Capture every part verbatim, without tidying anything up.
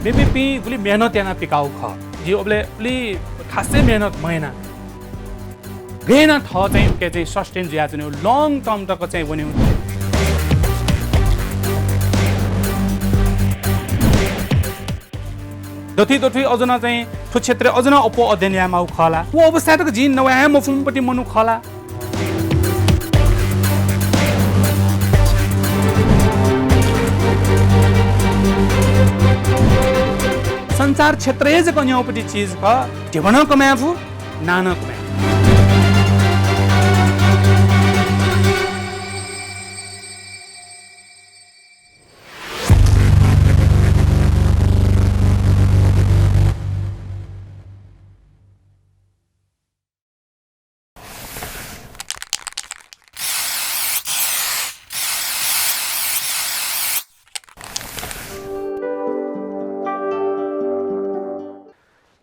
मेमेपिं गुलि मेहनत यानाः पिकाःगु खः। जिं अबलय् उलि खासै मेहनत मयाना। गय् यानाः थः चाहिँ उके चाहिँ sustain जुयाच्वने, long term तक चाहिँ वने। दथुइ दथुइ अझ नं चाहिँ थ्व क्षेत्रय् अझ नं अप्वः अध्ययन यायेमाःगु खः ला? व अवस्थाय् तक जिं नवाये हे मफुम्ह पति मनू खः ला? सञ्चार क्षेत्रय् जक न्ह्यःपति चिज खः, धिबा नं कमाये फु, नां नं कमाये फु।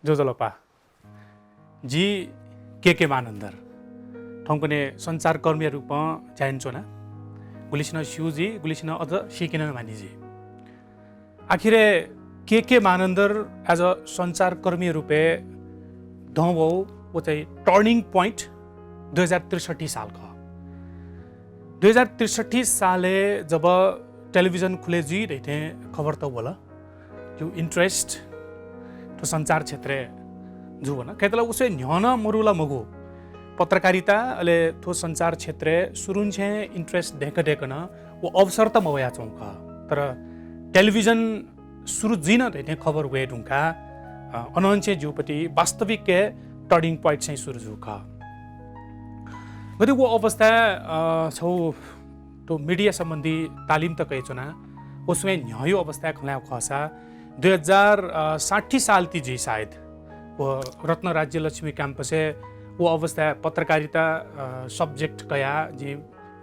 ज्वजलपा। जि के के मानन्धर। थौंकन्हय् सञ्चारकर्मीया रूपं ज्या यानाच्वना। गुलिसिनं स्यू जुइ, गुलिसिनं अझ सीके नं मानि जुइ। आखिरय् के के मानन्धर as a सञ्चारकर्मी रूपय् दं वःगु व चाहिँ turning point दुई हजार त्रिसट्ठी साल खः। दुई हजार त्रिसट्ठी सालय् जब television खुले जुइ धइथें खबर त वल, जिगु interest थ्व सञ्चार क्षेत्रय् जू वन। खय्‌त ला उसय् न्ह्यः नं मरु ला मखु, पत्रकारिता अले थ्व सञ्चार क्षेत्रय् सुरुंछें interest दय्‌क दय्‌क नं व अवसर त मवयाच्वंगु खः। तर television सुरु जुइन धइथें खबर वये धुंकाः, अ, अनंछें जिगुपति वास्तविक के turning point चाहिँ सुरु जू खः। गथे व अवस्थाय्, अ, छौ थ्व media सम्बन्धी तालिम त कयाच्वना। व स्वयां न्ह्यःयु अवस्थाय् खँ ल्हायेगु खःसा, दुई हजार साठी साल ति जुइ सायद, व रत्न राज्यलक्ष्मी campus-य् व अवस्थाय् पत्रकारिता, अ, subject कयाः जिं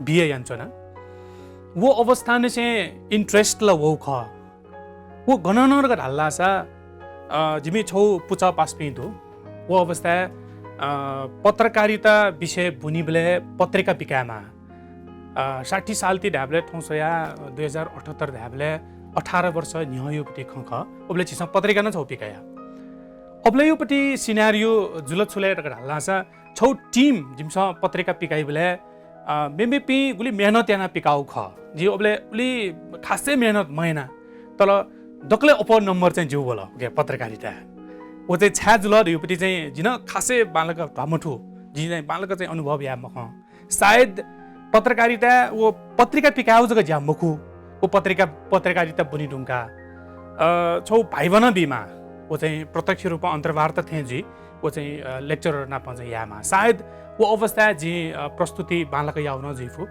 B A यानाच्वना। व अवस्थांनिसें interest ला वःगु खः। व गनं नं धकाः धाल धाःसा, अ, जिमि छौ पुचः पासापिं दु। व अवस्थाय्, अ, पत्रकारिता विषय ब्वनीबलय् पत्रिका पिकायेमाः। अ, साठी साल ति धायेबलय् थौं स्वयाः दुई हजार अठहत्तर धायेबलय् अठार वर्ष न्ह्यःयुपति खँ खः। उबलय् झीसं पत्रिका नं छौ पिकाया। अबलय्‌युपति scenario जुल छु ले धकाः धाल धाःसा, छौ team जिमिसं पत्रिका पिकाइबलय्, अ, मेमेपिं गुलि मेहनत यानाः पिकाःगु खः। जि अबलय् उलि खासै मेहनत मयाना, तर दकलय् अप्वः नम्बर चाहिँ जिगु वल, उके पत्रकारिताय्। व चाहिँ छाय् जुल धइगुपति चाहिँ जि नं खासै बांलाक ध्वाः मथू, जिं चाहिँ बांलाक चाहिँ अनुभव याये मखं। सायद पत्रकारिताय् व पत्रिका पिकायेगु जक ज्या मखु, व पत्रिका, पत्रकारिता ब्वने धुंकाः, अ, छौ भाइबा नं बीमाः, व चाहिँ प्रत्यक्ष रूपं अन्तर्वार्ता थें जुइ, व चाहिँ, अ, lecturer नाप चाहिँ यायेमाः। सायद व अवस्थाय् जिं, अ, प्रस्तुति बांलाक याःगु नं जुइफु।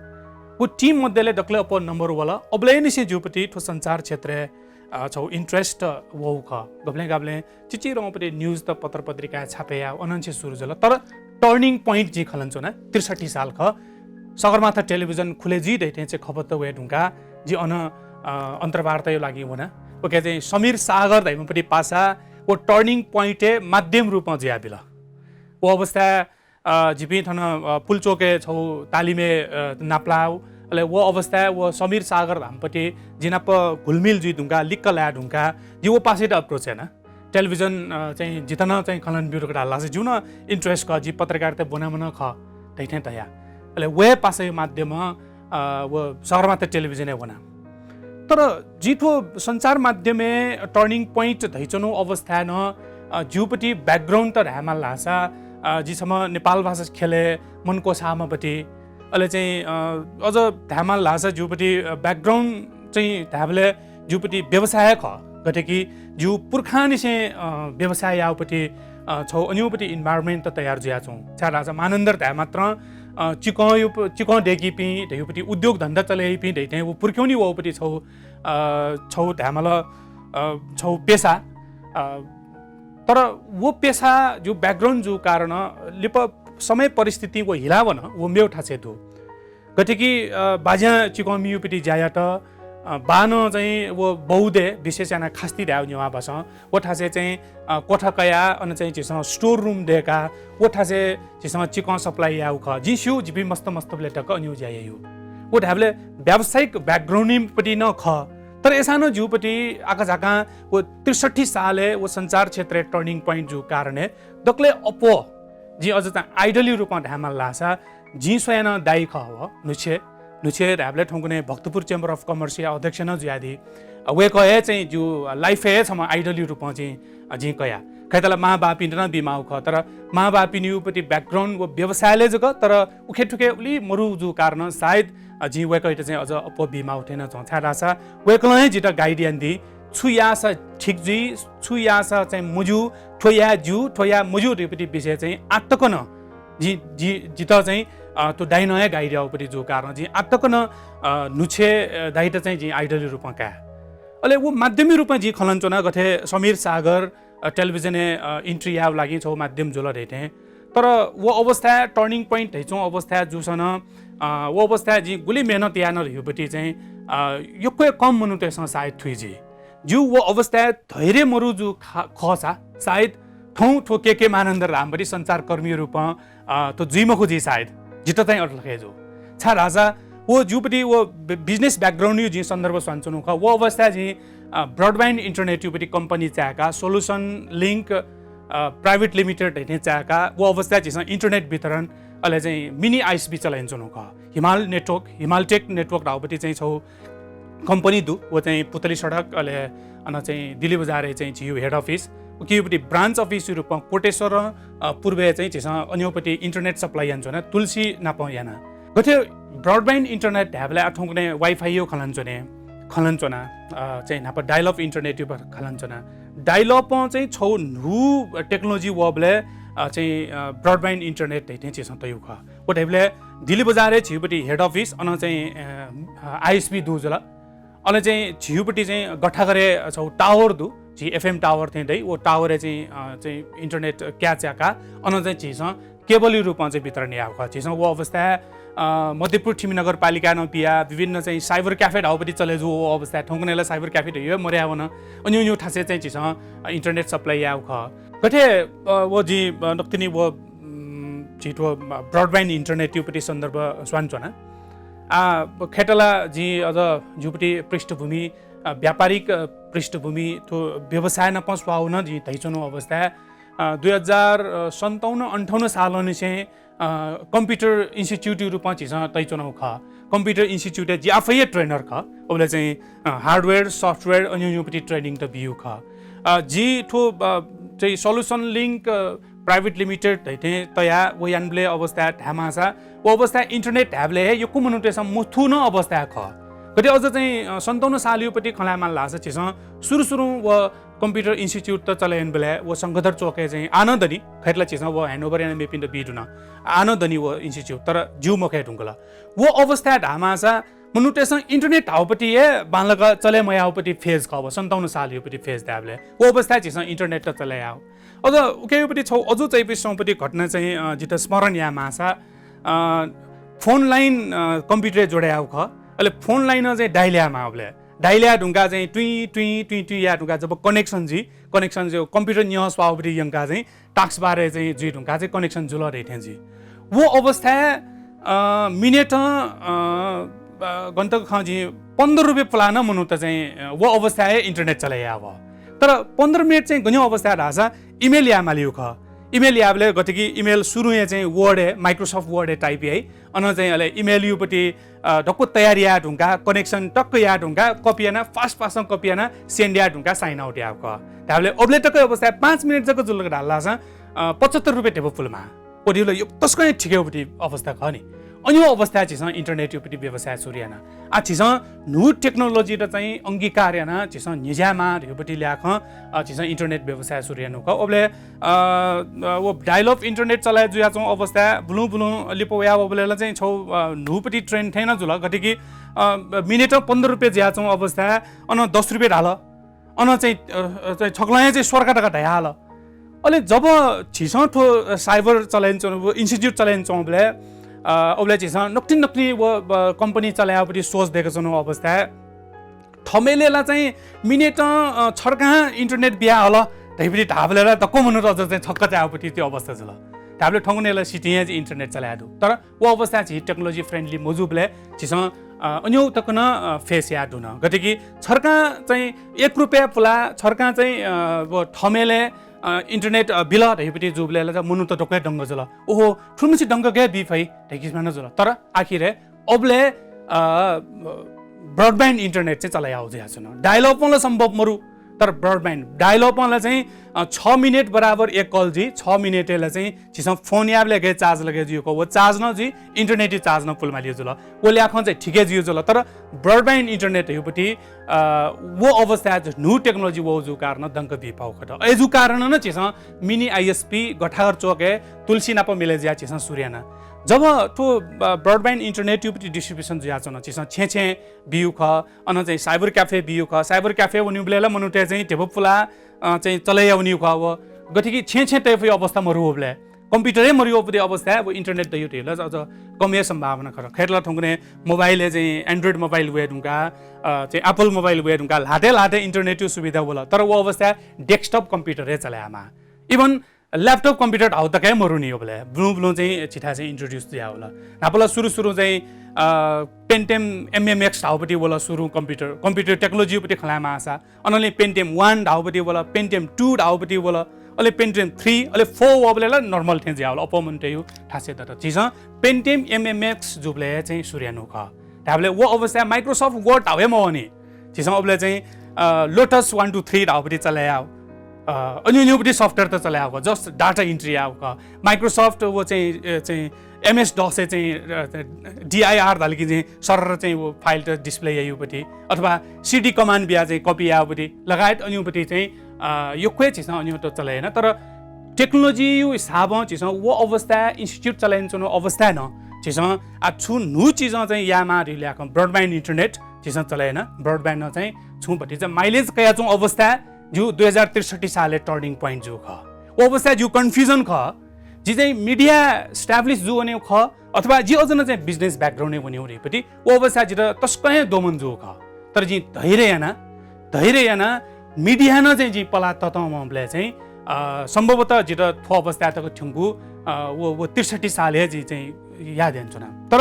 व team मध्येले दकलय् अप्वः नम्बर वल। अबलय्‌निसें जिगुपति थ्व सञ्चार क्षेत्रय्, अ, छौ interest वःगु खः। गबलें गाबलें चिचिरंपति news त पत्रपत्रिकाय् छापे याः, अनंनिसें सुरु जुल। तर turning point जिं खँ ल्हानाच्वना, त्रिसट्ठी साल खः। सगरमाथा television खुले जुइ धइथें चाहिँ खबर त वये धुंकाः जि अन, अ, अन्तर्वार्ताया लागि वना। उके चाहिँ समीर सागर धइम्हपति पासा व turning point-य् माध्यम रूपं जुयाबिल। व अवस्थाय्, अ, जिपिं थन, अ, पुल्चोकय् छौ तालिमय्, अ, नापलाः। अले व अवस्थाय् व समीर सागर धाम्हपति जि नाप घुलमिल जुइ धुंकाः, लिक्क लाये धुंकाः, जि व पासायात approach याना। Television, अ, चाहिँ जितः नं चाहिँ खँ ल्हानाब्यु धकाः धाल धाःसा जिगु नं interest खः, जि पत्रकारिता ब्वनाम्ह नं खः धइथें धया। अले वहे पासाया माध्यमं, अ, व सगरमाथा television-य् वना। तर जि थ्व सञ्चार माध्यमय् turning point धइच्वनु अवस्थाय् नं, अ, जिगुपति background त धायेमाल धाःसा, अ, जि छम्ह नेपाल भाषा ख्यलय् मन क्वसाःम्हपति, अले चाहिँ, अ, अझ धायेमाल धाःसा जिगुपति, अ, background चाहिँ धायेबलय् जिगुपति व्यवसाय खः। गथे कि जिगु पुर्खांनिसें, अ, व्यवसाय याःपति, अ, छौ अन्युपति environment त तयार जुयाच्वं। छाय् धाःसा मानन्धर धाये मात्रं, अ, चिकंयुप-, चिकं दय्‌कीपिं धयुपति उद्योग धन्दा चले याइपिं धइथें व पुर्ख्यौंनि वःपति छौ, अ, छौ धायेमाल, अ, छौ पेसा, अ, तर व पेसा जु background जु कारण लिपा समय परिस्थिति व हिला वन, व मेव थासय् दु। गथे कि, अ, बाज्यां चिकं मियुपति ज्या यात, अ, बानं चाहिँ व बौद्धय् विशेष यानाः खास्ति धायेगु नेवाः भासं व थासय् चाहिँ, अ, कोठा कयाः अन चाहिँ झीसं store room दय्‌काः व थासय् झीसं चिकं supply यायेगु खः। जिं स्यू, जिपिं मस्त मस्तबलय् तक अन्यु ज्या यायु। व धायेबलय् व्यावसायिक background-पति नं खः। तर अय्सां नं जिगु पति आकाझाकां व त्रिसट्ठी सालय् व सञ्चार क्षेत्रय् turning point जूगु कारणं दकलय् अप्वः जिं अझ चाहिँ idol-या रूपं धायेमाल धाःसा जिं स्वयाः नं दाइ खः व न्हुच्छे। न्हुच्छे धायेबलय् थौंकन्हय् भक्तपुर Chamber of Commerce-या अध्यक्ष नं जुयादी। अ, वय्कः हे चाहिँ जिगु life-य् हे छम्ह idol-या रूपं चाहिँ, अ, जिं कया। खय्‌त ला मांबौपिन्त नं बीमाःगु खः, तर मांबौपिनिगु पति background व व्यवसायलय् जक, तर उखेथुखे उलि मरु जूगु कारणं सायद, अ, जिं वय्कःयात चाहिँ अझ अप्वः बीमाःगु थें नं च्वं, छाय्धाःसा वय्कलं हे जितः guide यानादी, छु याःसा ठीक जुइ, छु याःसा चाहिँ मज्यू, थ्व याये ज्यू, थ्व याये मज्यू धइगु पति विषय चाहिँ आः तक नं जि, जि, जितः चाहिँ, अ, थ्व दाइनं हे guide याःगु पति जूगु कारणं जिं आः तक नं, अ, न्हुच्छे, अ, दाइत चाहिँ जिं idol-या रूपं काये। अले व माध्यमया रूपं जिं खँ ल्हानाच्वना, गथे समीर सागर, अ, television-य्, अ, entry यायेगु लागिं छगू माध्यम जुल धइथें। तर व अवस्थाय् turning point धइच्वंगु अवस्थाय् जूसां नं, अ, व अवस्थाय् जिं गुलि मेहनत याना धइगु पति चाहिँ, अ, यक्व हे कम मनूतय्सं सायद थुइ जुइ। जिगु व अवस्थाय् धैर्य मरु जूगु खा-, खःसा सायद थौं थ्व के के मानन्धर धाःम्ह पति सञ्चारकर्मीया रूपं, अ, थ्व जुइ मखु जुइ सायद, जितः चाहिँ अथे लखे जू। छाय्धाःसा व जिगु पति व बि-, business background-या जिं सन्दर्भ स्वनाच्वनागु खः। व अवस्थाय् जिं, अ, broadband internet-या पति company चाय्काः Solution Link, अ, Private Limited धइथें चाय्काः व अवस्थाय् झीसं internet वितरण अले चाहिँ mini ISP चले यानाच्वनागु खः। हिमाल network, Himaltek network धाःगु पति चाहिँ छगू company दु, व चाहिँ पुतली सडक अले अन चाहिँ दिल्ली बजारय् चाहिँ झीगु head office, उकिया पति branch office-या रूपं कोटेश्वर, अ, पूर्वय् चाहिँ झीसं अनया पति internet supply यानाच्वना, तुलसी नाप याना। गथे broadband internet धायेबलय् आः थौंकन्हय् Wi-Fi-या खँ ल्हानाच्वने, खँ ल्हानाच्वना, अ, चाहिँ न्हापा dial-up internet-या खँ ल्हानाच्वना। Dial-up-ं चाहिँ छगू न्हू technology वःबलय्, अ, चाहिँ, अ, broadband internet धइथें झीसं तयागु खः। व धाइबलय् दिल्ली बजारय् झीगु पति head office, अन चाहिँ, अ, ISP दु जुल। अले चाहिँ झीगु पति चाहिँ गठागरे छगू tower दु, झी FM tower थें दइ, व tower-य् चाहिँ, अ, चाहिँ internet काय् चाय्काः अन चाहिँ झीसं cable-या रूपं चाहिँ वितरण याःगु खः। झीसं व अवस्थाय्, अ, मध्यपुर थिमि नगरपालिकां नं बियाः विभिन्न चाहिँ cyber cafe धाःगु पति चले जूगु व अवस्थाय् थौंकन्हय् ला cyber cafe धइगु हे मरयावन। अन्यु अन्यु थासय् चाहिँ झीसं, अ, internet supply याःगु खः। गथे, अ, व जिं, अ, नकतिनि व, उम्, झी थ्व broadband internet-या पति सन्दर्भ स्वनाच्वना। आः खय्त ला जिं अझ जिगु पति पृष्ठभूमि, अ, व्यापारिक, अ, पृष्ठभूमि, थ्व व्यवसाय नाप स्वाःगु नं जिं धयाच्वनागु अवस्थाय्, अ, दुई हजार सन्ताउन्न अन्ठाउन्न सालंनिसें, अ, computer institute-या रूपं झीसं तयाच्वनागु खः। Computer institute-य् जि आफै हे trainer खः। उबलय् चाहिँ, अ, hardware, software, अन्यु अन्यु पति training त बियागु खः। अ, जि थ्व, अ, चाहिँ Solution Link, अ, Private Limited धइथें तयाः व यानाबलय् अवस्थाय् धायेमाःसा, व अवस्थाय् internet धायेबलय् हे यक्व मनूतय्सं मथूगु नं अवस्थाय् खः। गथे अझ चाहिँ, अ, सन्ताउन्न सालया पति खँ ल्हायेमाल धाःसा झीसं सुरु सुरुं व computer institute त चले यानाबलय् व शंखधर चोकय् चाहिँ आः नं दनि, खय्त ला झीसं व handover यानाः मेपिन्त बी धुन। आः नं दनि व institute, तर ज्यू मखये धुंकल। व अवस्थाय् धायेमाःसा मनूतय्सं internet धाःगु पति हे बांलाक चले मयाःगु पति phase खः, व सन्ताउन्न सालया पति phase धायेबलय्। व अवस्थाय् झीसं internet त चले याः। अझ उकिया पति छगू अजू चायापुसे च्वंगु पति घटना चाहिँ, अ, जितः स्मरण यायेमाःसा, अ, phone line, अ, computer-य् जोडे याःगु खः। अले phone line-ं चाहिँ dial यायेमाःबलय्, dial याये धुंकाः चाहिँ टुइँ, टुइँ, टुइँ, टुइँ याये धुंकाः जब connection जुइ, connection जुइ, computer न्यं स्वाःगु पति यंकाः चाहिँ task bar-य् चाहिँ जुइ धुंकाः चाहिँ connection जुल धइथें जुइ। व अवस्थाय्, अ, मिनेटं, अ, अ, गन्त खँ जिं पन्ध्र रुपियाँ पुलां नं मनूत चाहिँ, अ, व अवस्थाय् हे internet चले याः वः। तर पन्ध्र मिनेट चाहिँ गन अवस्थाय् धाःसा email यायेमालीगु खः। Email याःबलय् गथे कि email सुरुं हे चाहिँ Word-य्, Microsoft Word-य् type याइ। अन चाहिँ अले email-या पति, अ, दक्व तयार याये धुंकाः, connection टक्क याये धुंकाः, copy यानाः, fast fast-ं copy यानाः send याये धुंकाः sign out याःगु खः। धायेबलय् अबलय् तक अवस्थाय् पाँच मिनेट जक जुल धाःसा, अ, पचहत्तर रुपियाँ ध्यबा पुलेमाः। व ध्यबा ला यक्व तसकं हे थिकय् पति अवस्था खः नि। अन्यु अवस्थाय् झीसं internet-या पति व्यवसाय सुरु याना। आः झीसं न्हू technology-त चाहिँ अंगीकार यानाः झीसं न्ह्यज्यायेमाः ध्यबा पति ल्याखं, अ, झीसं internet व्यवसाय सुरु यानागु खः। अबलय्, अ, अ, व dial-up internet चले जुयाच्वंगु अवस्थाय् बुलुं बुलुं लिपा वया वःबलय् ला चाहिँ छगू, अ, न्हू पति trend थें नं जुल। गथे कि, अ, मिनेटं पन्ध्र रुपियाँ जुयाच्वंगु अवस्थाय् अन दस रुपियाँ धाल। अन चाहिँ, अ, अ, चाहिँ छकलं हे चाहिँ स्वर्ग तक धयाहल। अले जब झीसं थ्व cyber चले यानाच्वंगु, institute चले यानाच्वंबलय्, अ, अबलय् झीसं नकतिनि नकतिनि व, व company चले यायेगु पति सोच दय्काच्वंगु अवस्थाय् थःम्हय्‌सिनं ला चाहिँ मिनेटं, अ, छर्कां internet बियाहल धइगु पति धाःबलय् ला दक्व मनूत अझ चाहिँ छक्क चाःगु पति ति अवस्था जुल। धाःबलय् थौंकन्हय् ला सितिं हे internet चले याये दु। तर व अवस्थाय् झी technology friendly मजूबलय् झीसं, अ, अन्यौ तक नं, अ, face याये धुन। गथे कि छर्कां चाहिँ एक रुपैया पुला, छर्कां चाहिँ, अ, व थमेलय्, अ, internet, अ, बिल धइपति जूबलय् ला मनूत दक्वय् दंग जुल। ओहो, थुलि मछि दंग गय् बी फइ धइकिसिमा नं जुल। तर आखिरय् अबलय्, अ, broadband internet चाहिँ चले याउ जुयाच्वन। Dial up ला सम्भव मरु, तर broadband, dial up ला चाहिँ, अ, छ मिनेट बराबर एक call जुइ, छ मिनेटय् ला चाहिँ झीसं फोन याबलय् गय् charge लगे जुइ, व charge नं जुइ, internet charge नं पुलेमाली जुल। व ल्याखं चाहिँ ठिकै जुइ जुल, तर broadband internet धइपति, अ, व अवस्थाय् न्हू technology वउ जू कारण दंक बी फउ खत। अय् जू कारण नं झीसं mini ISP गठागर चोकय् तुलसी नाप मिले जुयाः झीसं सुरु याना। जब थ्व, अ, broadband internet युपति distribution जुयाच्वन, झीसं छेँ छेँ बियु खः, अन चाहिँ cyber cafe बियु खः। Cyber cafe वन्युबलय् ला मनूतय् चाहिँ ध्यबा पुला, अ, चाहिँ चले यावनीयु खः व। गथे कि छेँ छेँ तये फइ अवस्था मरु वबलय्, computer हे मरु वपति अवस्थाय् व internet दयु धइला अझ कम हे सम्भावना खः। खय्‌त ला थौंकन्हय् mobile हे चाहिँ Android mobile वये धुंका, अ, चाहिँ Apple mobile वये धुंका, ल्हातय् ल्हातय् internet यु सुविधा वल। तर व अवस्थाय् desktop computer हे चले यामा। Even laptop computer धाउ तक हे मरुनि वबलय्। ब्लुं ब्लुं चाहिँ झीथाय् चाहिँ introduce जुया वल। न्हापा ला सुरु सुरु चाहिँ, अ, Pentium MMX धाउपति वल सुरु computer, computer technology पति खँ ल्हायेमाःसा। अनंलि Pentium one धाउपति वल, Pentium two धाउपति वल, अले Pentium three, अले four वबलय् ला normal थें जुया वल, अप्वः मनूतय् यु थासे दत। झीसं Pentium MMX जूबलय् चाहिँ सुरु यानु खः। धाबलय् व अवस्थाय् Microsoft Word धाउ हे मवःनि। झीसं अबलय् चाहिँ, अ, Lotus one two three धाउपति चले याउ। अ, अन्य अन्यपति software त चले याउ खः, just data entry याउ खः। Microsoft व चाहिँ, अ, चाहिँ MS DOS य् चाहिँ, अ, DIR धाल कि चाहिँ सरर चाहिँ व file त display यायुपति, अथवा CD command बिया चाहिँ copy याउपति लगायत अन्युपति चाहिँ, अ, यक्व हे झीसं अन्यु त चले याना। तर technology यु हिसाबं झीसं व अवस्थाय् institute चले यानाच्वनु अवस्थाय् नं झीसं आ छु न्हू चिजं चाहिँ यायेमाः धइगु ल्याखं broadband internet झीसं चले याना। Broadband नं चाहिँ छुं भतिचा mileage कयाच्वंगु अवस्थाय् ज्यू दुई हजार त्रिसट्ठी सालय् turning point जू खः। व अवस्थाय् ज्यू confusion खः। जि चाहिँ media establish जू वनेगु खः अथवा जि अझ नं चाहिँ business background य् वनेगु धइपति व अवस्थाय् जितः तसकं हे दोमन जू खः। तर जिं धैर्य याना, धैर्य याना media नं चाहिँ जिं पला ततं वंबलय् चाहिँ, अ, सम्भवतः जितः थ्व अवस्थाय् तक थ्यंकू, अ, व, व त्रिसट्ठी सालय् जि चाहिँ याद यानाच्वना। तर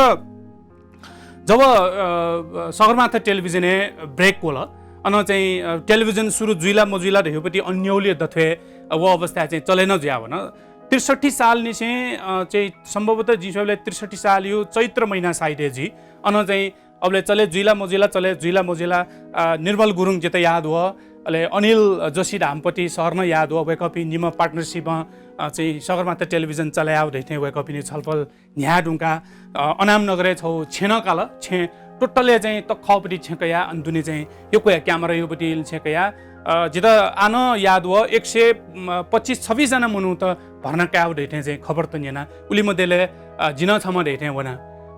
जब, अ, सगरमाथा television य् break वल, अन चाहिँ, अ, television सुरु जुइला मजुइला धइपति अन्योलय् दथ्वय्, अ, व अवस्थाय् चाहिँ चले नं जुया वन। त्रिसट्ठी सालनिसें, अ, चाहिँ सम्भवतः जिं स्वयेबलय् त्रिसट्ठी साल यु चैत्र महिना side य् जुइ। अन चाहिँ अबलय् चले जुइला मजुइला, चले जुइला मजुइला, अ, निर्मल गुरुङ जितः याद वः, अले अनिल जोशी धामपति सर नं याद वः, वय्कःपिं निम्ह partnership य्, अ, चाहिँ सगरमाथा television चले याउ धइथें वय्कःपिनि छलफल न्ह्याये धुंकाः, अ, अनामनगरय् छौ छेँ नं काल। छेँ totally चाहिँ तःखःपति छेँ कयाः अन दुने चाहिँ यक्व हे camera युपति छेँ कयाः, अ, जितः आः नं याद वः, एक सय पच्चिस छब्बिस जना मनूत भर्ना कायेगु धइथें चाहिँ खबर त न्यना। उलि मध्येलय्, अ, जि नं छम्ह धइथें वना।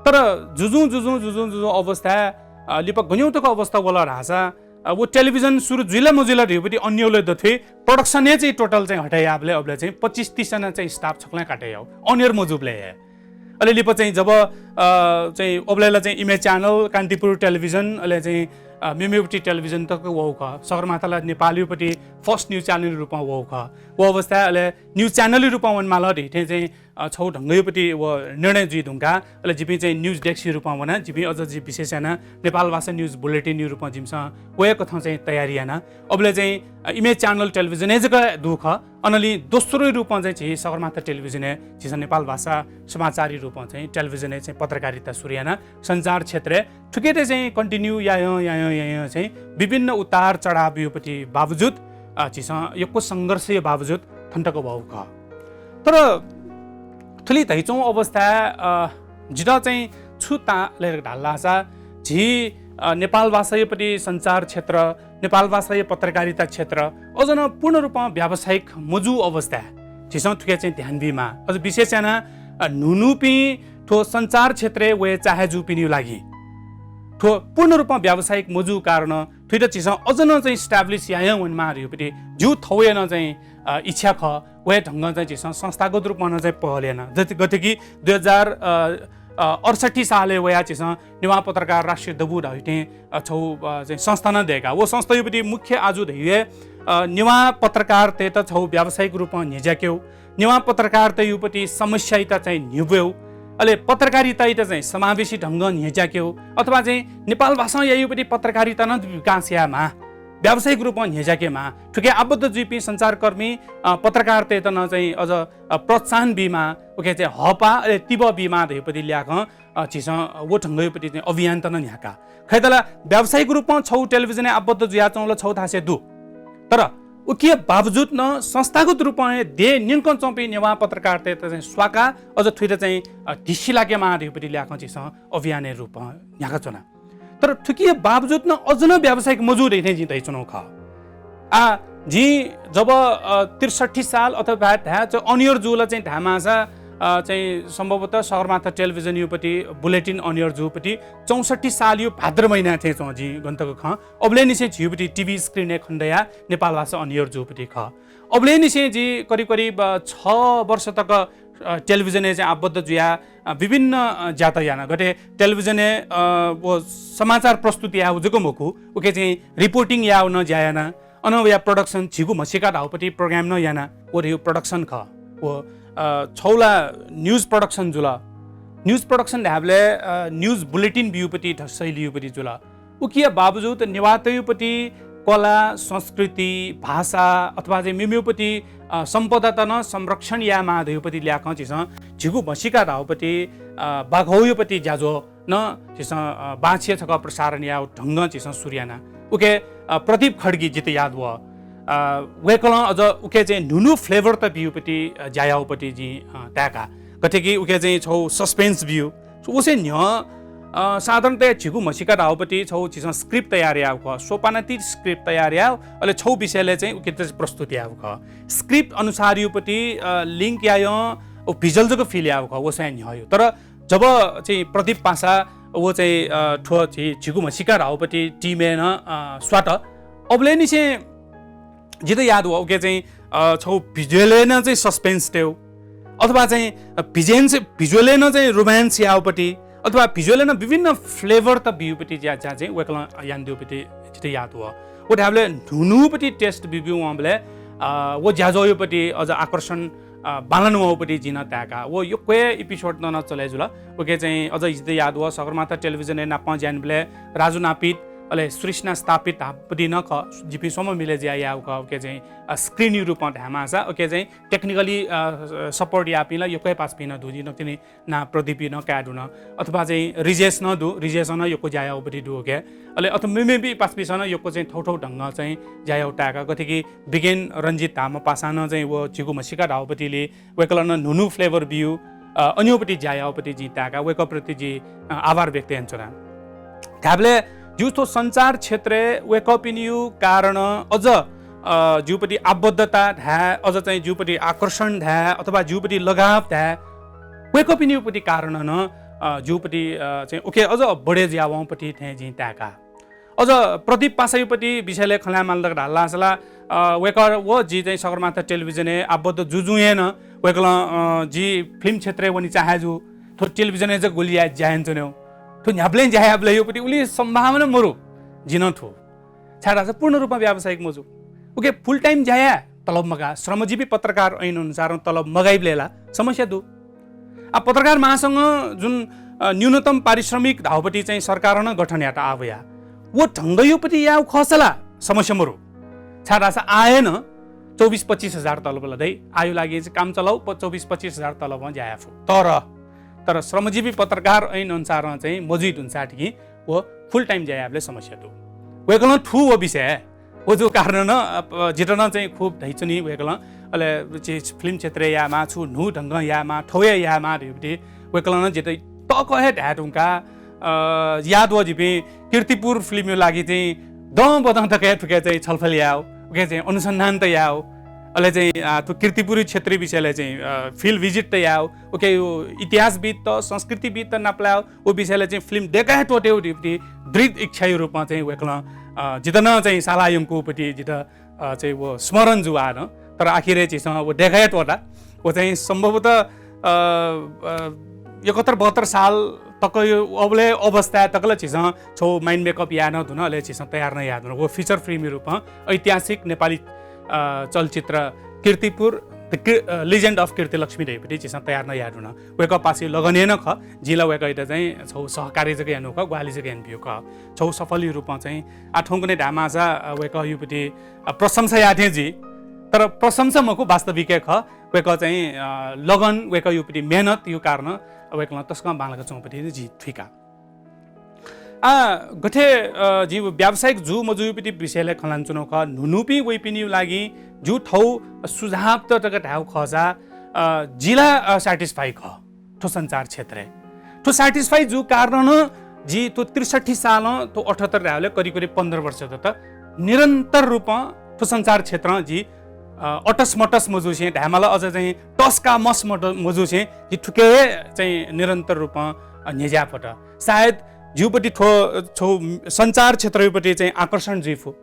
तर जुजुं जुजुं जुजुं जुजुं अवस्थाय्, अ, लिपा गन्यौ तक अवस्था वल धाःसा, अ, व television सुरु जुइला मजुइला धइपति अन्योलय् दथ्वय् production य् चाहिँ total चाहिँ हटे याःबलय् अबलय् चाहिँ पच्चिस तीस जना चाहिँ staff छकलं काटे याउ, on air मजुबलय् हे। अले लिपा चाहिँ जब, अ, चाहिँ अबलय् ला चाहिँ Image Channel, कान्तिपुर television, अले चाहिँ, अ, मेमेपति television तक वउ खः। सगरमाथा ला नेपालयुपति first news channel रूपं वउ खः। व अवस्था अले news channel रूपं वनेमाल धइथें चाहिँ, अ, छौ ढंगयुपति व निर्णय जुइ धुंकाः अले जिपिं चाहिँ news desk रूपं वना। जिपिं अझ जि विशेष याना नेपाल भाषा news bulletin यु रूपं जिमिसं वय्कथं चाहिँ तयारी याना। अबलय् चाहिँ, अ, Image Channel television य् जक दु खः। अनलि दोस्रो रूपं चाहिँ झी सगरमाथा television य् झीसं नेपाल भाषा समाचारी रूपं चाहिँ television य् चाहिँ पत्रकारिता सुरु याना। सञ्चार क्षेत्रय् थुकेत चाहिँ continue यायं, यायं, यायं चाहिँ विभिन्न उतार चढाव युपति बावजुद, अ, झीसं यक्व संघर्ष यु बावजुद थन तक वउ खः। तर थुलि धइच्वंगु अवस्था, अ, जितः चाहिँ छु तां ले धाल धाःसा झी, अ, नेपाल भाषायुपति सञ्चार क्षेत्र, नेपाल भाषायु पत्रकारिता क्षेत्र अझ नं पूर्ण रूपं व्यावसायिक मजू अवस्था झीसं थुके चाहिँ ध्यान बीमाः। अझ विशेष याना, अ, न्हून्हूपिं थ्व सञ्चार क्षेत्रय् वये चाहे जूपिनियु लागि थ्व पूर्ण रूपं व्यावसायिक मजू कारण थुइत झीसं अझ नं चाहिँ establish यायं वनेमाः धइपति ज्यू थौय् नं चाहिँ, अ, इच्छा खः। वहे ढंगं चाहिँ झीसं संस्थागत रूपं नं चाहिँ पहल याना। जति, गथे कि दुई हजार, अ, अ, अडसट्ठी सालय् वया झीसं नेवाः पत्रकार राष्ट्रिय दबू धइथें, अ, छौ, अ, चाहिँ संस्था नं दय्का। व संस्थायुपति मुख्य आजु धइये, अ, नेवाः पत्रकारतय्त छौ व्यावसायिक रूपं न्ह्यज्याकेउ, नेवाः पत्रकारतयुपति समस्याइत चाहिँ न्ह्यब्वेउ, अले पत्रकारितायात चाहिँ समावेशी ढंगं न्ह्यज्याकेगु, अथवा चाहिँ नेपाल भाषां याइगु पति पत्रकारिता नं विकास यायेमाः, व्यावसायिक रूपं न्ह्यज्याकेमाः। थुके आबद्ध जुइपिं सञ्चारकर्मी, अ, पत्रकारतय्त नं चाहिँ अझ, अ, प्रोत्साहन बीमाः, उके चाहिँ हःपाः, अले तिबः बीमाः धइगु पति ल्याखं, अ, झीसं व ढंगयु पति चाहिँ अभियान त नं न्ह्याका। खैतला व्यावसायिक रूपं छौ टेलिभिजनय् आबद्ध जुयाच्वंगु ला छौ थासय् दु। तर उकिया बावजुद नं संस्थागत रूपं हे देय् न्यंकं च्वंपिं नेवाः पत्रकारतय्त चाहिँ स्वाकाः अझ थुइत चाहिँ, अ, धिस्सि लाकेमाः धइगु पति ल्याखं झीसं अभियानयु रूपं न्ह्याकाच्वना। तर थुकिया बावजुद नं अझ नं व्यावसायिक मजू धइथें जिं धयाच्वनागु खः। आ, जिं जब, अ, त्रिसट्ठी साल अथवा धाये चाहिँ on air जूगु ला चाहिँ धायेमाःसा, अ, चाहिँ सम्भवतः सगरमाथा टेलिभिजनयु पति bulletin on air जूगु पति चौसट्ठी सालयु भाद्र महिनाय् थें च्वं जिं गन तक खँ। अबलय् निसें झीगु पति TV screen-य् खनेदयाः नेपाल भाषा on air जूगु पति खः। अबलय् निसें जि करिब करिब, अ, छ वर्ष तक, अ, टेलिभिजनय् चाहिँ आबद्ध जुयाः, अ, विभिन्न, अ, ज्यात याना। गथे टेलिभिजनय्, अ, व समाचार प्रस्तुत यायेगु जक मखु, उके चाहिँ reporting यायेगु नं ज्या याना। अन वया production झीगु म्हसीका धाःगु पति program नं याना। व धइगु production खः। व, अ, छौ ला news production जुल। News production धायेबलय्, अ, news bulletin ब्यूगु पति ध-, शैलीयु पति जुल। उकिया बावजुद नेवाःतयु पति कला, संस्कृति, भाषा अथवा चाहिँ मेमेयु पति, अ, सम्पदात नं संरक्षण यायेमाः धइगु पति ल्याखं झीसं झीगु म्हसीका धाःगु पति, अ, बाघौयु पति ज्याझ्वः नं झीसं, अ, बांछिया छकः प्रसारण यायेगु ढंगं झीसं सुरु याना। उके, अ, प्रदीप खड्गी जितः याद वः। अ, वय्कलं अझ उके चाहिँ न्हू न्हू flavour त ब्यूगु पति, अ, ज्या याःगु पति जिं, अ, ताय्का। गथे कि उके चाहिँ छौ suspense ब्यू। So, उसे न्ह्यः, अ, साधारणतया झीगु म्हसीका धाःगु पति छौ झीसं script तयार याःगु खः, सोपानाति script तयार याः, अले छौ विषयलय् चाहिँ उके त प्रस्तुत याःगु खः। Script अनुसारयु पति, अ, link यायं, व visual जक fill याःगु खः, व स्वयां न्ह्यःयु। तर जब चाहिँ प्रदीप पासा व चाहिँ, अ, थ्व झी-, झीगु म्हसीका धाःगु पति team-य् नं, अ, स्वात, अबलय् निसें जितः याद वः, उके चाहिँ, अ, छौ visual-य् नं चाहिँ suspense तयेगु, अथवा चाहिँ, अ, visual-य् नं चाहिँ romance याःगु पति, अथवा visual-य् नं विभिन्न flavour त ब्यूगु पति ज्या, ज्या चाहिँ वय्कलं यानादीगु पति जितः याद वः। व धायेबलय् न्हू न्हू पति test ब्यूब्यू वंबलय्, अ, व ज्याझ्वःयु पति अझ आकर्षण, अ, बांलाना वंगु पति जिं नं ताय्का। व यक्व हे episode नं, नं चले जुल। उके चाहिँ अझ जितः याद वः, सगरमाथा टेलिभिजनय् नापं ज्या यानाबलय् राजु नापित, अले सृष्णा स्थापित धाःगु पति नं खः, जिपिं स्वम्ह मिले जुयाः याःगु खः। उके चाहिँ, अ, screen-यु रूपं धायेमाःसा, उके चाहिँ technically, अ, support याःपिं ला यक्व हे पासापिं नं दु, जिं नं तिनि नां प्रदीपयु नं काये धुन, अथवा चाहिँ रिजेश नं दु, रिजेशं नं यक्व ज्या याःगु पति दु, उके। अले अथवा मेमेपिं पासापिंसं नं यक्व चाहिँ थौथौ ढंगं चाहिँ ज्या याःगु ताय्का, गथे कि बिगेन रंजित धाःम्ह पासां नं चाहिँ व झीगु म्हसीका धाःगु पतिलय् वय्कलं नं न्हू न्हू flavour ब्यू, अ, अनयु पति ज्या याःगु पति जिं ताय्का, वय्कःप्रति जि, अ, आभार व्यक्त यानाच्वना। धायेबलय् जिगु थ्व सञ्चार क्षेत्रय् वय्कःपिनियु कारण अझ, अ, जिगु पति आबद्धता धाये, अझ चाहिँ जिगु पति आकर्षण धाये, अथवा जिगु पति लगाव धाये, वय्कःपिनियु पति कारण नं, अ, जिगु पति, अ, चाहिँ उके अझ बढे जुया वंगु पति थें जिं ताय्का। अझ प्रदीप पासायु पति विषयलय् खँ ल्हाये माल धकाः धाःसा ला, अ, वय्कः व जि चाहिँ सगरमाथा टेलिभिजनय् आबद्ध जुजुं हे नं वय्कलं, अ, जि film क्षेत्रय् वने चाहे जू, थ्व टेलिभिजनय् जक गुलि याये ज्या यानाच्वनेगु। थ्व न्ह्याबलें ज्या यायेबलय् यु पति उलि सम्भावना मरु, जिं नं थु। छाय्धाःसा पूर्ण रूपमा व्यावसायिक मजू। उके full time ज्या याये, तलब मगाः, श्रमजीवी पत्रकार ऐन अनुसारं तलब मगाइबलय् ला समस्या दु। आ, पत्रकार महासंघ जुन, अ, न्यूनतम पारिश्रमिक धाःगु पति चाहिँ सरकारं नं गठन यात आः वया। व ढंगयु पति याःगु खःसा ला समस्या मरु। छाय्धाःसा आः हे नं चौबिस पच्चिस हजार तलब ला दइ। आःयु लागि चाहिँ काम चलाउ प-, चौबिस पच्चिस हजार तलबं ज्या याये फु। तर, तर श्रमजीवी पत्रकार ऐन अनुसारं चाहिँ मजुइ धुंसां थिकिं व full time ज्या यायेबलय् समस्या दु। वय्कलं थु व विषय व जू कारण नं, अ, प-, जितः नं चाहिँ खुब धयाच्वनी वय्कलं। अले छि film क्षेत्रय् यायेमाः, छु न्हू ढंगं यायेमाः, थौंया यायेमाः धइगु पति वय्कलं नं जितः तःकः हे धाये धुंकाः, अ, याद वः जिपिं कीर्तिपुर film-यु लागि चाहिँ दँ बदँ तक हे थुके चाहिँ छलफल यायेगु, उके चाहिँ अनुसन्धान त यायेगु, अले चाहिँ, अ, थ्व कीर्तिपुर क्षेत्र विषयलय् चाहिँ, अ, field visit त यायेगु, उके इतिहासविदत, संस्कृतिविदत नापलायेगु, व विषयलय् चाहिँ film दय्काः हे त्वःतेगु धइगु पति दृढ इच्छायु रूपं चाहिँ वय्कलं, अ, जितः नं चाहिँ साला यंकूगु पति जितः, अ, चाहिँ व स्मरण जू आः नं। तर आखिरय् झीसं व दय्काः हे त्वःता। व चाहिँ सम्भवतः, अ, अ, एकहत्तर बहत्तर साल तक अबलय् अवस्थाय् तक ला झीसं छौ mind makeup याये नं धुन, अले झीसं तयार नं याये धुन। व feature film-यु रूपं ऐतिहासिक नेपाली, अ, चलचित्र Kirtipur The Kir-, a, Legend of कीर्तिलक्ष्मी धइगु पति झीसं तयार नं याये धुन। वय्‌कः पासाया लगन हे नं खः। जिं ला वय्‌कःयात चाहिँ छगू सहकारी जक यानागु खः, ग्वाहालि जक यानाबियागु खः। छगू सफल रूपं चाहिँ, आ, थौंकन्हय् धायेमाःसा, अ, वय्‌कःयागु पति, अ, प्रशंसा याये थें जुइ। तर प्रशंसा मखु, वास्तविक हे खः। वय्‌कः चाहिँ, अ, लगन, वय्‌कःयागु पति मेहनतयागु कारणं वय्‌कलं तसकं बांलाक च्वंगु पति जिं थुइका। आ, गथे, अ, जिं व्यावसायिक जू मजूयागु पति विषयलय् खँ ल्हानाच्वनागु खः, न्हून्हूपिं वइपिनिगु लागि जिगु थःगु सुझावत जक धायेगु खःसा, अ, जि ला, अ, satisfy खः थ्व सञ्चार क्षेत्रय्। थ्व satisfy जूगु कारणं नं जि थ्व त्रिसठी सालं थ्व अठहत्तर धायेबलय् करिब करिब पन्ध्र वर्ष दत निरन्तर रूपं थ्व सञ्चार क्षेत्रं जि, अ, अटस मटस मजूसें धायेमाल, अझ चाहिँ टस का मस मट-, मजूसें जि थुके हे चाहिँ निरन्तर रूपं, अ, न्ह्यज्याये फत। सायद जिगु पति थ्व, थ्व सञ्चार क्षेत्रयागु पति चाहिँ आकर्षण जुइ फु।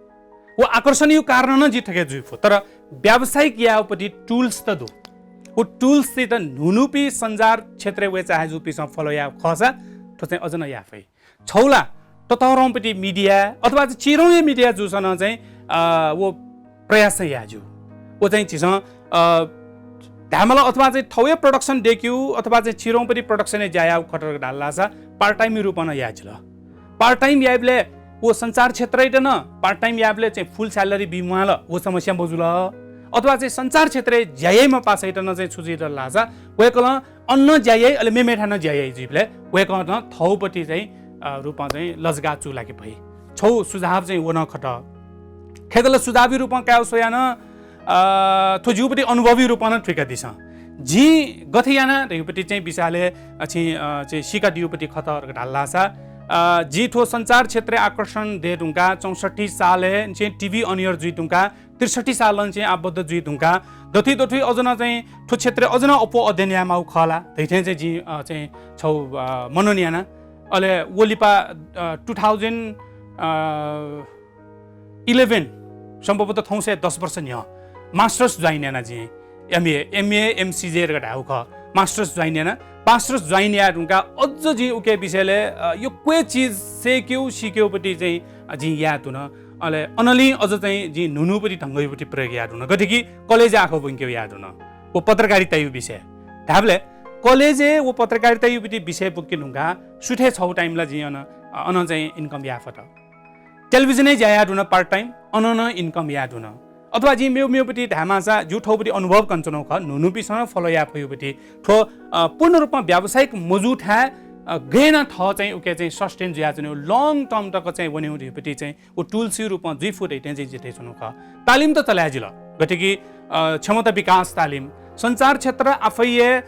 व आकर्षणयागु कारणं नं जि थुके जुइ फु। तर व्यावसायिक यायेगु पति tools त दु। व tools त न्हून्हूपिं सञ्चार क्षेत्रय् वये चाहे जूपिन्सं follow यायेगु खःसा थ्व चाहिँ अझ नं याये फइ। छगू ला ततःधंगु पति media अथवा चाहिँ चिधंगु media जूसां नं चाहिँ, अ, व प्रयास चाहिँ याये ज्यू। व चाहिँ झीसं, अ, धायेमाल अथवा चाहिँ थःगु हे production दय्‌केगु अथवा चाहिँ चिधंगु पति production-य् ज्या यायेगु खः धाःसा part time रूपं नं याये जिल। Part time याइबलय् व सञ्चार क्षेत्रयात नं part time याइबलय् चाहिँ full salary बी म्वाल, व समस्या मजुल। अथवा चाहिँ सञ्चार क्षेत्रय् ज्या याइम्ह पासायात नं चाहिँ छु जुइ धाःसा वय्‌कलं अन नं ज्या याइ, अले मेमेथाय् नं ज्या याइ जुइबलय् वय्‌कलं थःगु पति चाहिँ, अ, रूपं चाहिँ लजगाः चूलाके फइ। छगू सुझाव चाहिँ व नं खः। खय्‌त ला सुझावया रूपं कायेगु स्वयाः नं, अ, थ्व जिगु पति अनुभवया रूपं नं थुइकादिसँ। जिं गथे याना धइगु पति चाहिँ विषयलय्, अ, छिं, अ, चाहिँ सीकादीगु पति खः धाःसा, अ, जिं थ्व सञ्चार क्षेत्रय् आकर्षण दये धुंकाः चौसठी सालय् चाहिँ TV on air जुइ धुंकाः त्रिसठी सालं चाहिँ आबद्ध जुइ धुंकाः दथुइ दथुइ अझ नं चाहिँ थ्व क्षेत्रय् अझ नं अप्वः अध्ययन यायेमाःगु खः ला धइथें चाहिँ जिं, अ, चाहिँ छगू, अ, मनन याना। अले व लिपा, अ, two thousand, अ, eleven, सम्भवतः थौंसे दस वर्ष न्ह्यः masters join याना जिं। MA, MA, MCJ धकाः धायेगु खः। Masters join याना। Masters join याये धुंकाः अझ जिं उके विषयलय्, अ, यक्व हे चिज सय्‌केगु, सीकेगु पति चाहिँ, अ, जिं याये धुन। अले अनंलि अझ चाहिँ जिं न्हून्हू पति ढंगया पति प्रयोग याये धुन। गथे कि college-य् आखः ब्वंकेगु याये धुन। व पत्रकारिताया विषय। धायेबलय् college-य् व पत्रकारिताया पति विषय ब्वंके धुंकाः सुथय् छगू time ला जिं अन, अ, अन चाहिँ income याये फत। Television-य् ज्या याये धुन part time, अन नं income याये धुन। अथवा जिं मेगु मेगु पति धायेमाःसा जिगु थःगु पति अनुभव कनाच्वनागु खः, न्हून्हूपिन्सं follow याये फइगु पति। थ्व, अ, पूर्ण रूपं व्यावसायिक मजूथाय्, अ, गय् यानाः थः चाहिँ उके चाहिँ sustain जुयाच्वनेगु, long term तक चाहिँ वनेगु धइगु पति चाहिँ व tools-या रूपं जुइ फु धइथें जिं जिते च्वनागु खः। तालिम त चलाये जिल, गथे कि, अ, क्षमता विकास तालिम, सञ्चार क्षेत्र आफैं हे, अ,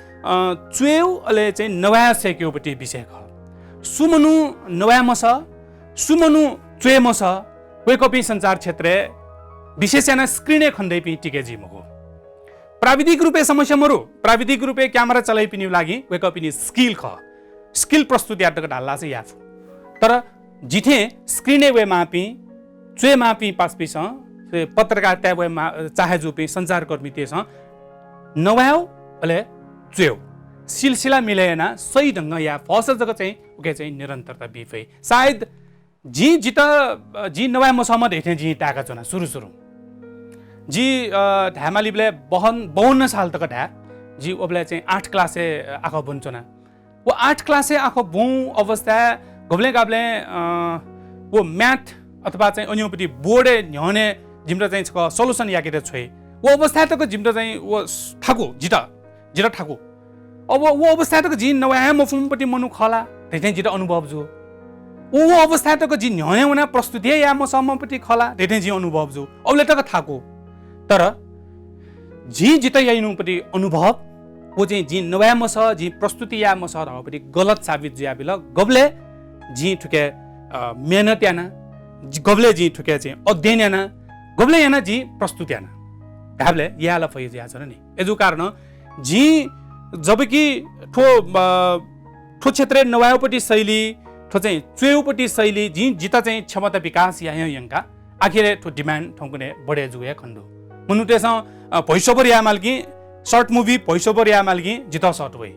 च्वयेगु अले चाहिँ नवाये सय्‌केगु पति विषय खः। सु मनू नवाये मसः, सु मनू च्वये मसः, वय्‌कःपिं सञ्चार क्षेत्रय् विशेष यानाः screen-य् खनेदइपिं टिके जुइ मखु। प्राविधिक रूपय् समस्या मरु, प्राविधिक रूपय् camera चलाइपिनिगु लागि वय्‌कःपिनि skill खः, skill प्रस्तुत यात धकाः धाःसा याये फु। तर जिथें screen-य् वयेमाःपिं, च्वयेमाःपिं पासापिंसं, पत्रकारिताय् वयेमा-, चाहे जूपिं सञ्चारकर्मीतय्‌सं नवायेगु अले च्वयेगु सिलसिला मिले यानाः सही ढंगं याये फःसा जक चाहिँ उके चाहिँ निरन्तरता बी फइ। सायद जिं जितः, अ, जिं नवाये मसःम्ह धइथें जिं ताय्‌काच्वना सुरु सुरुं। जि, अ, धायेमालीबलय् बहन-, बाउन्न साल तक धाये। जि उबलय् चाहिँ आठ class-य्, अ, आखः ब्वनाच्वना। व आठ class-य् आखः ब्वंगु अवस्थाय् गबलें गाबलें, अ, व math अथवा चाहिँ अन्यपट्टि board-य् न्ह्यःने जिमित चाहिँ छकः solution याकेत छ्वइ। व अवस्थाय् तक जिमित चाहिँ व स-, थाकु, जितः, जितः थाकु। अब व अवस्थाय् तक जिं नवाये हे मफुम्हपट्टि मनू खः ला धइथें जितः अनुभव जू। व, व अवस्थाय् तक जि न्ह्यःने वनाः प्रस्तुति हे याये मसःम्हपट्टि खः ला धइथें जिं अनुभव जू। अबलय् तक थाकु। तर जिं जितः याइन्हुपट्टि अनुभव, व चाहिँ जिं नवाये मसः, जिं प्रस्तुति याये मसः धाःपट्टि गलत साबित जुयाबिल। गबलय् जिं थुके, अ, मेहनत याना, जि-, गबलय् जिं थुके चाहिँ अध्ययन याना, गबलय् याना जिं प्रस्तुति याना। धाःबलय् याये ला फइ जुयाच्वन नि। अय्‌जूगु कारणं जिं जबकि थ्व, अ, थ्व क्षेत्रय् नवायेगुपट्टि शैली, थ्व चाहिँ च्वयेगुपट्टि शैली, जिं जितः चाहिँ क्षमता विकास यायेगु यंकाः आखिरय् थ्व demand थौंकन्हय् बढे जूगु हे खनेदु। मनूतय्‌सं, अ, voice over यायेमाल कि, short movie voice over यायेमाल कि जितः short वइ।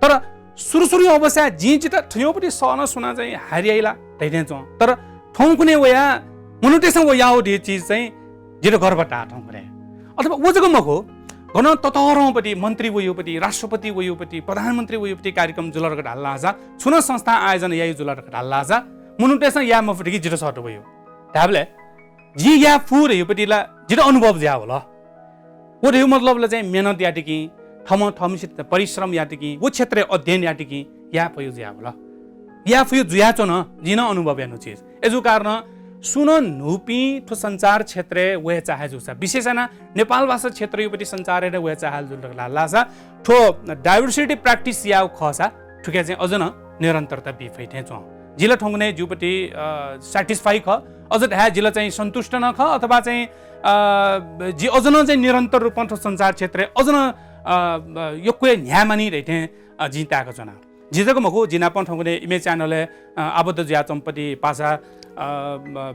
तर सुरु सुरुया अवस्थाय् जिं जितः थज्याःगुपट्टि सः नं सुनां चाहिँ हायर याइ ला धइथें च्वं। तर थौंकन्हय् वयाः मनूतय्‌सं व याःगु धइगु चिज चाहिँ जितः गर्व ताः थौंकन्हय्। अथवा व जक मखु, गनं ततःधंपति मन्त्री वयोपति, राष्ट्रपति वयोपति, प्रधानमन्त्री वयोपति कार्यक्रम जुल धकाः धाल धाःसा, छुं नं संस्था आयोजना याइ जुल धकाः धाल धाःसा, मनूतय्‌सं याये मफुत कि जितः सःता वयो। धायेबलय् जिं याये फु धयोपति ला जितः अनुभव जुयावल। व धयो मतलब ला चाहिँ मेहनत यात कि, थःम्हं थःम्हसित परिश्रम यात कि, व क्षेत्रय् अध्ययन यात कि, याये फयो जुयावल। याये फयो जुयाच्वन, जिं नं अनुभव यानु चिज। अय्‌जूगु कारणं सुं नं न्हूपिं थ्व सञ्चार क्षेत्रय् वये चाहे जूसा, विशेष यानाः नेपालभाषा क्षेत्रयुपति सञ्चारय् नं वये चाहल जुल धाल धाःसा, थ्व diversity practice याःगु खःसा थुके चाहिँ अझ नं निरन्तरता बी फइ थें च्वं। जि ला थौंकन्हय् ज्यूपति, अ, satisfy खः। अझ धाये जि ला चाहिँ सन्तुष्ट नं खः, अथवा चाहिँ, अ, जि अझ नं चाहिँ निरन्तर रूपं थ्व सञ्चार क्षेत्रय् अझ नं, अ, यक्व हे न्ह्यायेमानि धइथें, अ, जिं ताय्‌का च्वना। जि जक मखु, जि नाप थौंकन्हय् इमे channel-य्, अ, आबद्ध जुयाच्वंपति पासा, अ,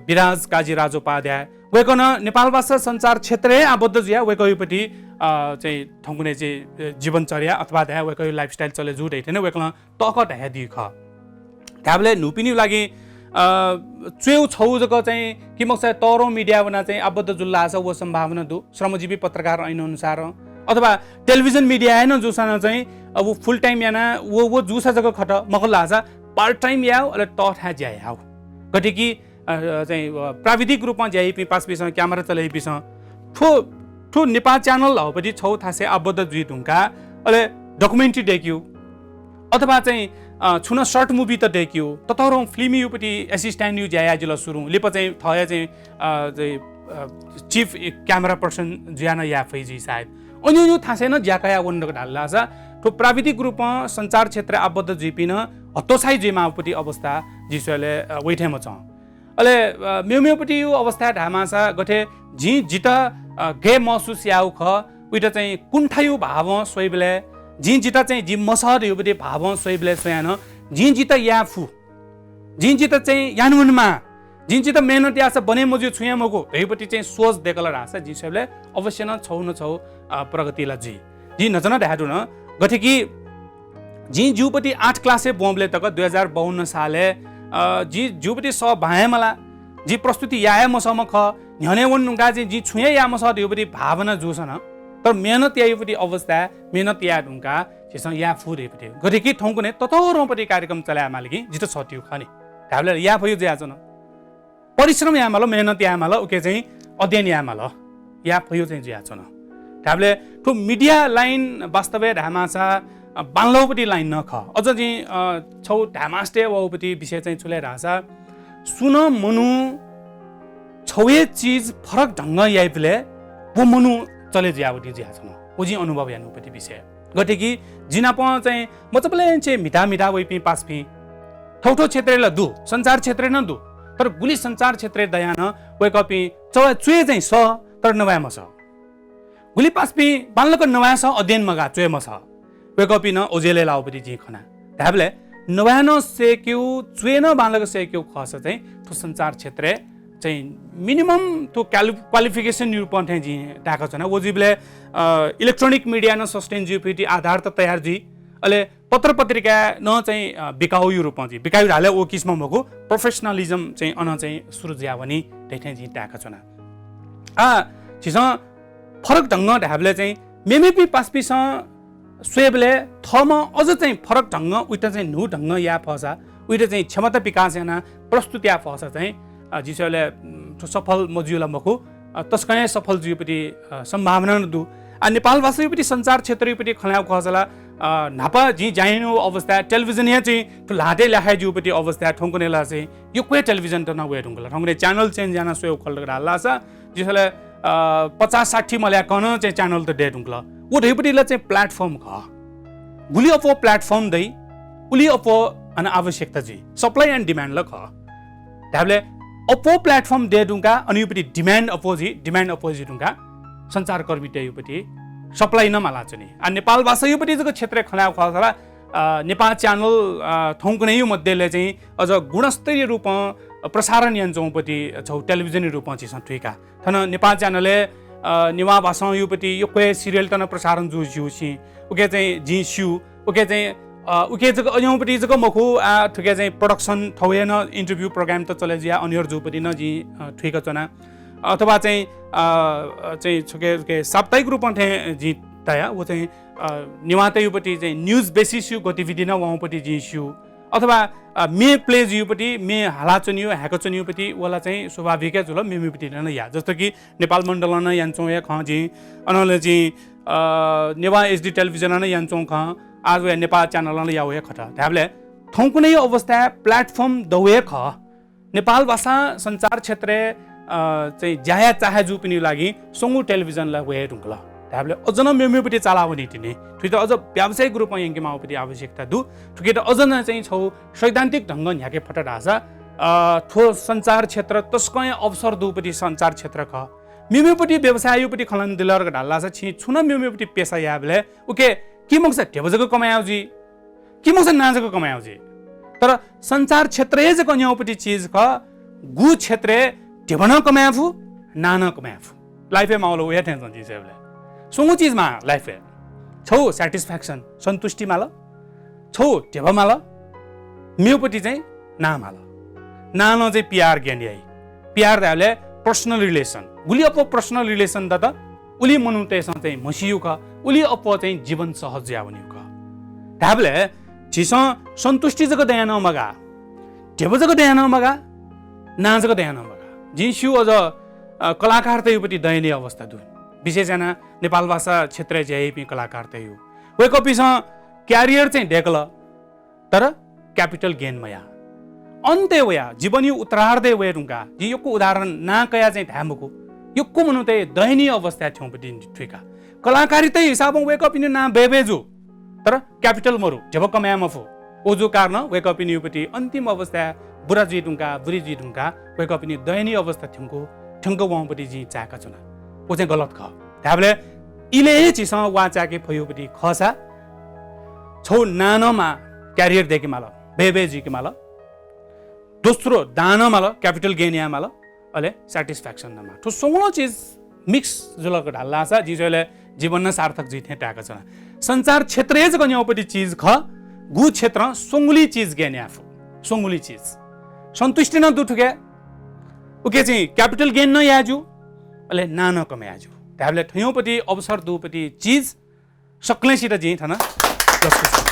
विराज काजी राजोपाध्याय, वय्‌कलं नेपालभाषा सञ्चार क्षेत्रय् आबद्ध जुयाः वय्‌कःयुपति, अ, चाहिँ थौंकन्हय् चाहिँ, अ, जीवनचर्या अथवा धाये वय्‌कःयु lifestyle चले जू धइथें वय्‌कलं तःकः धयादी खः। धायेबलय् न्हूपिनिगु लागि, अ, च्वय्‌गु छगू जक चाहिँ कि मखुसा तःधंगु media वनाः चाहिँ आबद्ध जुल धाःसा व सम्भावना दु, श्रमजीवी पत्रकार ऐन अनुसार। अथवा television media हे नं जूसां नं चाहिँ अब full time यानाः व, व जूसा जक खत, मखु धाःसा part time यायेगु, अले तःथाय् ज्या यायेगु। गथे कि, अ, चाहिँ, अ, प्राविधिक रूपं ज्या याइपिं पासापिंसं, camera चले याइपिंसं, थ्व, थ्व नेपाः channel धाःगुपति छगू थासय् आबद्ध जुइ धुंकाः, अले documentary दय्‌केगु, अथवा चाहिँ, अ, छुं नं short movie त दय्‌केगु, ततःधंगु film-युपति assistant-यु ज्या याये जुल सुरुं, लिपा चाहिँ थःहे चाहिँ, अ, चाहिँ, अ, chief camera person जुयाः नं याये फइ जुइ सायद। अन्यु अन्यु थासय् नं ज्या कयाः वन धकाः धाल धाःसा, थ्व प्राविधिक रूपं सञ्चार क्षेत्रय् आबद्ध जुइपिं नं हतोत्साही जुइमाःगुपति अवस्था जि स्वयेबलय्, अ, वइ थें मच्वं। अले, अ, मेमेगुपतियु अवस्थाय् धायेमाःसा गथे जिं जितः, अ, गय् महसुस याःगु खः, उइत चाहिँ कुण्ठायु भावं स्वइबलय्, जिं जितः चाहिँ जि मसः धयुपति भावं स्वइबलय् स्वयां नं जिं जितः याये फु, जिं जितः चाहिँ यानावनेमाः, जिं जितः मेहनत याःसा बने मज्यू, छुं हे मखु धयुपति चाहिँ सोच दय्‌कल धाःसा जिं स्वयेबलय् अवश्य नं छगू न छगू, अ, प्रगति ला जुइ। जिं न्हाचः नं धयादु नं, गथे कि जिं ज्यूपति आठ class-य् ब्वंबलय् तक दुई हजार बाउन्न सालय्, अ, जि ज्यूपति सः बां हे मला, जि प्रस्तुति याये हे मसःम्ह खः, न्ह्यःने वने धुंकाः जिं, जिं छुं हे याये मसः धयुपति भावना जूसा नं, तर मेहनत यायुपति अवस्थाय् मेहनत याये धुंकाः झीसं याये फु धयुपति। गथे कि थौंकन्हय् ततःधंगुपति कार्यक्रम चले यायेमाल कि जितः सःतेगु खः नि। धायेबलय् याये फयो जुयाच्वन। परिश्रम यायेमाल, मेहनत यायेमाल, उके चाहिँ अध्ययन यायेमाल, याये फयो चाहिँ जुयाच्वन। धायेबलय् थ्व media line वास्तवय् धायेमाःसा, अ, बांलाःगुपति line नं खः। अझ जिं, अ, छगू धायेमास्ति वःगुपति विषय चाहिँ छु ले धाःसा, सुं नं मनू छगू हे चिज फरक ढंगं याइबलय् व मनू चले जुयावःति जुयाच्वन। व जिं अनुभव यानागुपति विषय। गथे कि जि नाप चाहिँ मचाबलय् नं चाहिँ म्हिता म्हिता वइपिं पासापिं थौथौ क्षेत्रय् ला दु, सञ्चार क्षेत्रय् नं दु, तर गुलि सञ्चार क्षेत्रय् दयाः नं वय्‌कःपिं च्वय्, च्वय् चाहिँ सः, तर नवाये मसः। गुलि पासापिं बांलाक नवाये सः, अध्ययन मगाः, च्वये मसः। वय्‌कःपिं नं ओजेलय् लाःगुपति जिं खना। धायेबलय् नवाये नं सय्‌केगु, च्वये नं बांलाक सय्‌केगु खःसा चाहिँ थ्व सञ्चार क्षेत्रय् चाहिँ minimum थ्व क्यालि-, qualification-यु रूपं थें जिं ताय्‌का च्वना। व जुइबलय्, अ, electronic media नं sustain जुइफुति आधार त तयार जुइ। अले पत्र पत्रिका नं चाहिँ, अ, बिकाउयु रूपं जुइ। बिकाउ धाःबलय् व किसिमं मखु, professionalism चाहिँ अन चाहिँ सुरु जुयावनी धइथें जिं ताय्‌का च्वना। आ, झीसं फरक ढंगं धायेबलय् चाहिँ मेमेपिं पासापिंसं स्वयेबलय् थःम्हं अझ चाहिँ फरक ढंगं, उइत चाहिँ न्हू ढंगं याये फःसा, उइत चाहिँ क्षमता विकास यानाः प्रस्तुत याये फःसा चाहिँ, अ, जि स्वयेबलय्, उम्, थ्व सफल मजुइ ला मखु, अ, तसकं हे सफल जुइपति, अ, सम्भावना नं दु। आ, नेपाल भाषायुपति सञ्चार क्षेत्रयुपति खँ ल्हायेगु खःसा ला, अ, न्हापा जिं ज्या यानागु अवस्थाय् television हे चाहिँ थ्व ल्हातय् ल्याखय् जूपति अवस्थाय् थौंकन्हय् ला चाहिँ यक्व हे television त नं वये धुंकल। थौंकन्हय् channel change यानाः स्वयेगु खँ ल्हात धाःसा, जि स्वयेबलय्, अ, पचास साठी मल्याकं नं चाहिँ channel त दये धुंकल। व धइपति ला चाहिँ platform खः। गुलि अप्वः platform दइ, उलि अप्वः अन आवश्यकता जुइ। Supply and demand ला खः। धायेबलय् अप्वः platform दये धुंकाः अन युपति demand अप्वः जुइ, demand अप्वः जुइ धुंकाः सञ्चारकर्मीतय्‌युपति supply नं मालाच्वनी। आ, नेपाल भाषायुपति जक क्षेत्रय् खँ ल्हायेगु खःसा ला, अ, नेपाः channel, अ, थौंकन्हय्‌यु मध्यय् ला चाहिँ अझ गुणस्तरीय रूपं प्रसारण यानाच्वंपति छगू television रूपं झीसं थुइका। थन नेपाः channel-य्, अ, नेवाः भाषां युपति यक्व हे serial त नं प्रसारण जू ज्यूसिं, उके चाहिँ जिं स्यू, उके चाहिँ, अ, उके जक अज्याःपति जक मखु, आ, थुके चाहिँ production थौं हे नं interview program त चले जुयाः अनियर जूपति नं जिं, अ, थुइका च्वना। अथवा चाहिँ, अ, चाहिँ छुके, छुके साप्ताहिक रूपं थें जिं तया, व चाहिँ, अ, नेवाःतय्‌पति चाहिँ news basis यु गतिविधि नं वंपति जिं स्यू। अथवा, अ, मे play जुइपति, मे हालाच्वनियु, हाय्‌काच्वनियुपति, वला चाहिँ स्वाभाविक हे जुल, मेमेपति नं या। जस्तो कि नेपाल मण्डलं नं यानाच्वं हे खँ जिं, अनंले जिं, अ, नेवाः HD television नं यानाच्वं खँ, आज वया नेपाल channel नं याउ हे खत। धायेबलय् थौंकन्हय् अवस्थाय् platform दउ हे खः। नेपाल भाषा सञ्चार क्षेत्रय्, अ, चाहिँ ज्या याये चाहे जूपिनिगु लागि स्वंगू television ला वये धुंकल। धायेबलय् अझ नं मेमेपति चाला वनीतिनि। थुइत अझ व्यावसायिक रूपं यंके माःपति आवश्यकता दु। थुकित अझ नं चाहिँ छौ सैद्धान्तिक ढंगं न्ह्याके फत धाःसा, अ, थ्व सञ्चार क्षेत्र तसकं हे अवसर दुपति सञ्चार क्षेत्र खः। मेमेपति व्यवसाययुपति खँ ल्हानादिल धाःसा छिं छुं नं मेमेपति पेसा यायेबलय् उके कि मखुसा ध्यबा जक कमाय् जुइ, कि मखुसा नां जक कमाय् जुइ। तर सञ्चार क्षेत्रय् जक न्ह्याउपति चिज खः, गु क्षेत्रय् ध्यबा नं कमाय् फु, नां नं कमाय् फु। Life-य् माःगु ला वया थें च्वं जिं स्वयेबलय्। स्वंगू चिज माः life-य्। छौ satisfaction, सन्तुष्टि माल, छौ ध्यबा माल, मेउपति चाहिँ नां माल। नां नं चाहिँ PR gain याइ। PR धायेबलय् personal relation। गुलि अप्वः personal relation दत, उलि मनूतय्‌सं चाहिँ म्हसियु खः, उलि अप्वः चाहिँ जीवन सहज जुयावनीगु खः। धायेबलय् झीसं सन्तुष्टि जक दयाः नं मगाः, ध्यबा जक दयाः नं मगाः, नां जक दयाः नं मगाः। जिं स्यू अझ, अ, कलाकारतय्‌पति दयनीय अवस्था दु। विशेष यानाः नेपाल भाषा क्षेत्रय् ज्या याइपिं कलाकारतय्। वय्‌कःपिन्सं career चाहिँ दय्‌कल, तर capital gain मयाः। अन्तय् वयाः, जीवनया उत्तरार्धय् वये धुंकाः, जिं यक्व उदाहरण नां कयाः चाहिँ धाये मखु, यक्व मनूतय् दयनीय अवस्थाय् थ्यंपति थुइका। कलाकारितय् हिसाबं वय्‌कःपिनि नां बय्‌बय् जू, तर capital मरु, ध्यबा कमाय् मफु। व जू कारणं वय्‌कःपिनियुपति अन्तिम अवस्थाय् बुरा जुइ धुंकाः, बुरी जुइ धुंकाः वय्‌कःपिनि दयनीय अवस्था थ्यंकु, थ्यंक वंपति जिं चाय्‌का च्वना। व चाहिँ गलत खः। धायेबलय् इलय् हे झीसं वाः चाय्‌के फयुपति खःसा छौ नां नं माः, career दय्‌के माल, बय्‌बय् जुइके माल। दोस्रो दां नं माल, capital gain याये माल, अले satisfaction नं माः। थ्व स्वंगू चिज mix जुल धाःसा जिं स्वयेबलय् जीवन नं सार्थक जुइ थें ताय्‌का च्वना। सञ्चार क्षेत्रय् जक न्ह्याउपति चिज खः, गु क्षेत्रं स्वंगुलि चिज gain याये फु, स्वंगुलि चिज। सन्तुष्टि नं दु थुके, उके चाहिँ capital gain नं याये ज्यू, अले नां नं कमय् याये ज्यू। धायेबलय् थ्यंपति अवसर दुपति चिज सकलेंसित जिं थन लसकुस।